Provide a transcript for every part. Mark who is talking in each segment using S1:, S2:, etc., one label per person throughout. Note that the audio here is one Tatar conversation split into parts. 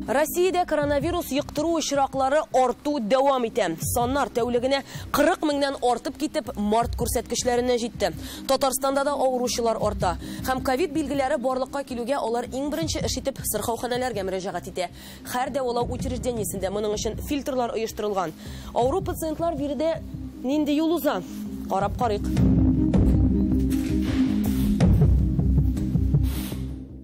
S1: Россиядә коронавирус йоктыру очраклары арту дәвам итә. Саннар тәүлегенә 40 меңнән артып китеп, март күрсәткечләренә җитте. Татарстанда да авыручылар арта. Һәм ковид билгеләре барлыкка килүгә алар иң беренче эш итеп сырхауханәләргә мөрәҗәгать итә. Һәр дәвалау учреждениесендә моның өчен фильтрлар оештырылган. Авыру пациентлар биредә нинди юл уза? Карап карыйк.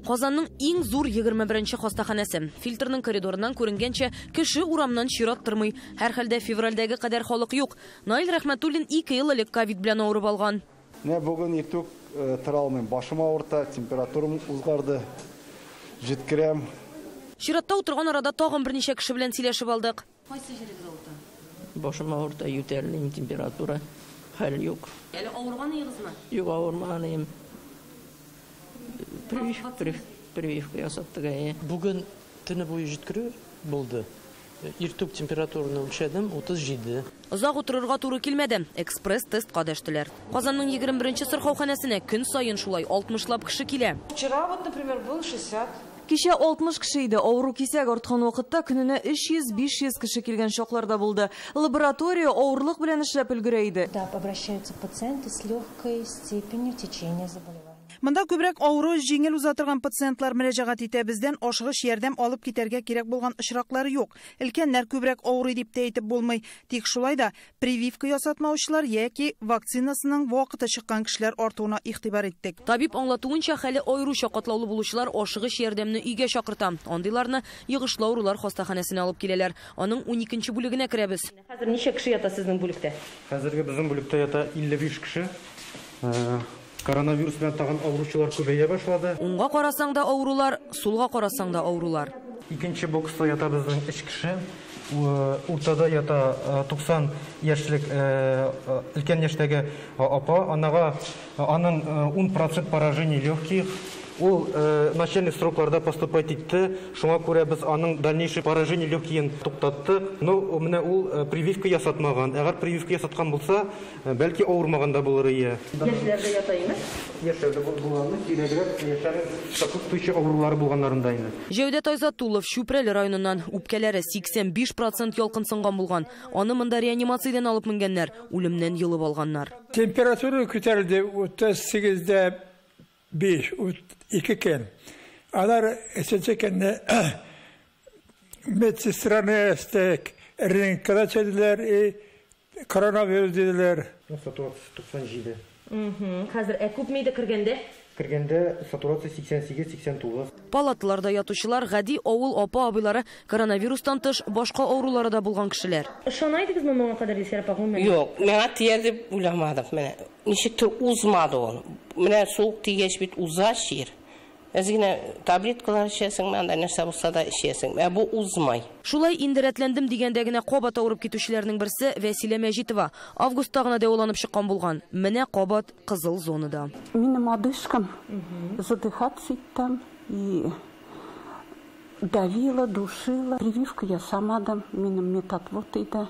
S1: Казанның иң зур 21-нче хастаханәсе. Фильтрның коридорыннан күренгәнчә, кеше урамнан чират тормый. Һәрхәлдә февральдәге кадәр халык юк. Наил Рәхмәтуллин 2 ел элек ковид белән авырып алган.
S2: Менә бүген иртүк тора алмыйм. Башым авырта, температурам узгарды. Җиткерәм.
S1: Чиратта утырган арада тагын берничә кеше белән сөйләшеп алдык.
S3: Кайсы җирегез авырта?
S4: Башым авырта, ютәллим, температура, хәл юк.
S1: Әле авырган идегезме?
S4: Юк, авырмаган идем. Прививка ясаттык.
S5: Бүген төне буе җиткерү булды. Иртүк температураны үлчәдем, 37.
S1: Озак утырырга туры килмәде. Экспресс-тестка дәштеләр. Казанның 21-нче сырхауханәсенә көн саен шулай 60лап кеше килә.
S6: Вчера вот, например, был 60.
S7: Кичә 60 кеше иде. Авыру кисәк арткан вакытта көненә 300-500 кеше килгән чакларда булды. Лаборатория авырлык белән эшләп өлгерә иде.
S8: Да, обращаются пациенты с легкой степенью течения заболевания.
S6: Монда күбрәк авыру җиңел уза торган пациентлар мөрәҗәгать итә. Бездән ашыгыч ярдәм алып китәргә кирәк булган очраклар юк. Өлкәннәр күбрәк авырый дип тә әйтеп булмый. Тик шулай да прививка ясатмаучылар яки вакцинасының вакыты чыккан кешеләр артуына игътибар иттек.
S1: Табиб аңлатуынча, хәле аеруча катлаулы булучылар ашыгыч ярдәмне өйгә чакырта. Андыйларны йогышлы авырулар хастаханәсенә алып киләләр. Аның 12-нче бүлегенә керәбез. Хәзер ничә кеше ята сезнең бүлектә?
S9: Хәзерге безнең бүлектә ята 55 кеше. Коронавирус белән тагын авыручылар күбәя башлады.
S1: Уңга карасаң да авырулар, сулга карасаң да авырулар.
S9: Икенче бокста ята безнең 3 кеше. Уртада ята 90 яшьлек өлкән яшьтәге апа. Анага аның 10% поражение легких. Ул начальный срокларда поступать итте. Шуңа күрә без аның дальнейший поражение легкиен туктаттык. Но менә ул прививка ясатмаган. Әгәр прививка ясаткан булса, бәлки авырмаган да булыр иде.
S1: Яшьләр дә ята име?
S9: Яшьләр дә булган, сирәгрәк яшьләрнең сопутствующий авырулары булганнарында инде.
S1: Җәүдәт Айзатуллов Чүпрәле районыннан. Үпкәләре 85% ялкынсынган булган. Аны монда реанимациядән алып менгәннәр, үлемнән йолып алганнар.
S10: Температура күтәрелде 38,5, 2 көн. Алар өченче көнне медсестраны эстек, рентгенга чәделәр, коронавирус диделәр.
S9: Сатурация 97.
S1: Хәзер күпме иде кергәндә?
S9: Кергәндә сатурация 88-89.
S1: Палаталарда ятучылар гади авыл апа-абыйлары, коронавирустан тыш башка авырулары да булган кешеләр. Ышана идегезме моңа кадәр, Илсөяр апа, гомумән?
S11: Юк, миңа тияр дип уйламадым. Менә ничектер узмады ул. Менә суык тигәч бит уза чир. Әз генә таблеткалар эчәсең, анда нәрсә булса да эчәсең. Ә бу узмай.
S1: Шулай инде рәтләндем дигәндә генә кабат авырып китүчеләрнең берсе Вәсилә Мәҗитова. Августта гына дәваланып чыккан булган. Менә кабат кызыл зонада.
S12: Минем одышкам, задыхаться итәм и давила, душила. Прививку я сама дам, минем метатвод иде.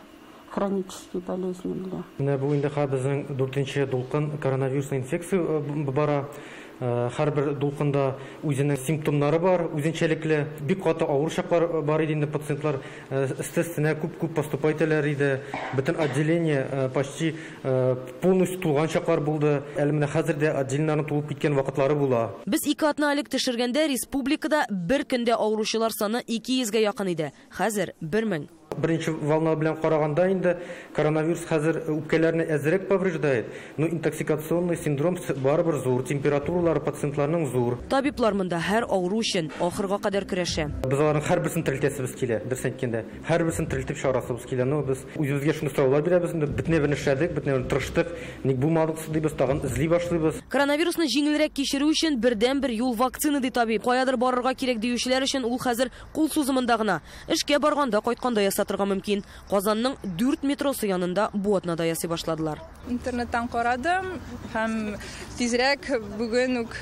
S12: Хронические болезни белән.
S9: Менә бу инде безнең 4нче дулкын коронавирусный инфекция бара. Һәрбер дулкында үзенең симптомнары бар, үзенчәлекле. Бик каты авыр чаклар бар иде инде, пациентлар өстәсенә күп-күп поступать итәләр иде. Бөтен отделение почти полностью тулган чаклар булды. Әле менә хәзер дә отделениеләрнең тулып киткән вакытлары була.
S1: Без 2 атна элек төшергәндә республикада бер көндә авыручылар саны 200гә якын иде. Хәзер 1000.
S9: Беренче волна белән караганда инде коронавирус хәзер үпкәләрне әзрәк повреждает, но интоксикационный синдром барыбер зур, температуралары пациентларның зур.
S1: Табиблар монда һәр авыру өчен ахырга кадәр көрәшә.
S9: Без аларның һәрберсен терелтәсебез килә, дөрес әйткәндә, һәрберсен терелтеп чыгарасыбыз килә. Но без үзебезгә шундый сораулар бирәбез инде, бөтенләй бер эшләдек, бөтенләй бер тырыштык, ник булмадык дибез, тагын эзли башлыйбыз.
S1: Коронавирусны җиңелрәк кичерү өчен бердән-бер юл вакцина ди табиб. Каядыр барырга кирәк диючеләр өчен ул хәзер кул сузымында гына. Эшкә барганда, кайтканда ясатырга мөмкин. Казанның 4 метросы янында бу атнада ясый башладылар.
S13: Интернеттан карадым һәм тизрәк бүген үк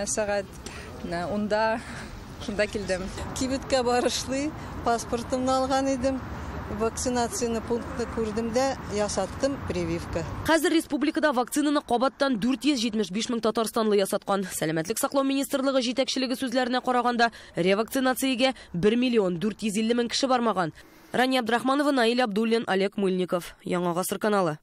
S13: сәгать 10-да шунда килдем.
S14: Кибеткә барышлый паспортымны алган идем.
S3: Вакцинацияне пунктны күрдем дә, ясаттым прививка.
S1: Хәзер республикада вакцинаны кабаттан 475 мең татарстанлы ясаткан. Сәламәтлек саклау министрлыгы җитәкчелеге сүзләренә караганда, ревакцинациягә 1 миллион 450 мең кеше бармаган. Рания Абдрахманова, Наиль Абдуллин, Олег Мыльников. Яңа Гасыр каналы.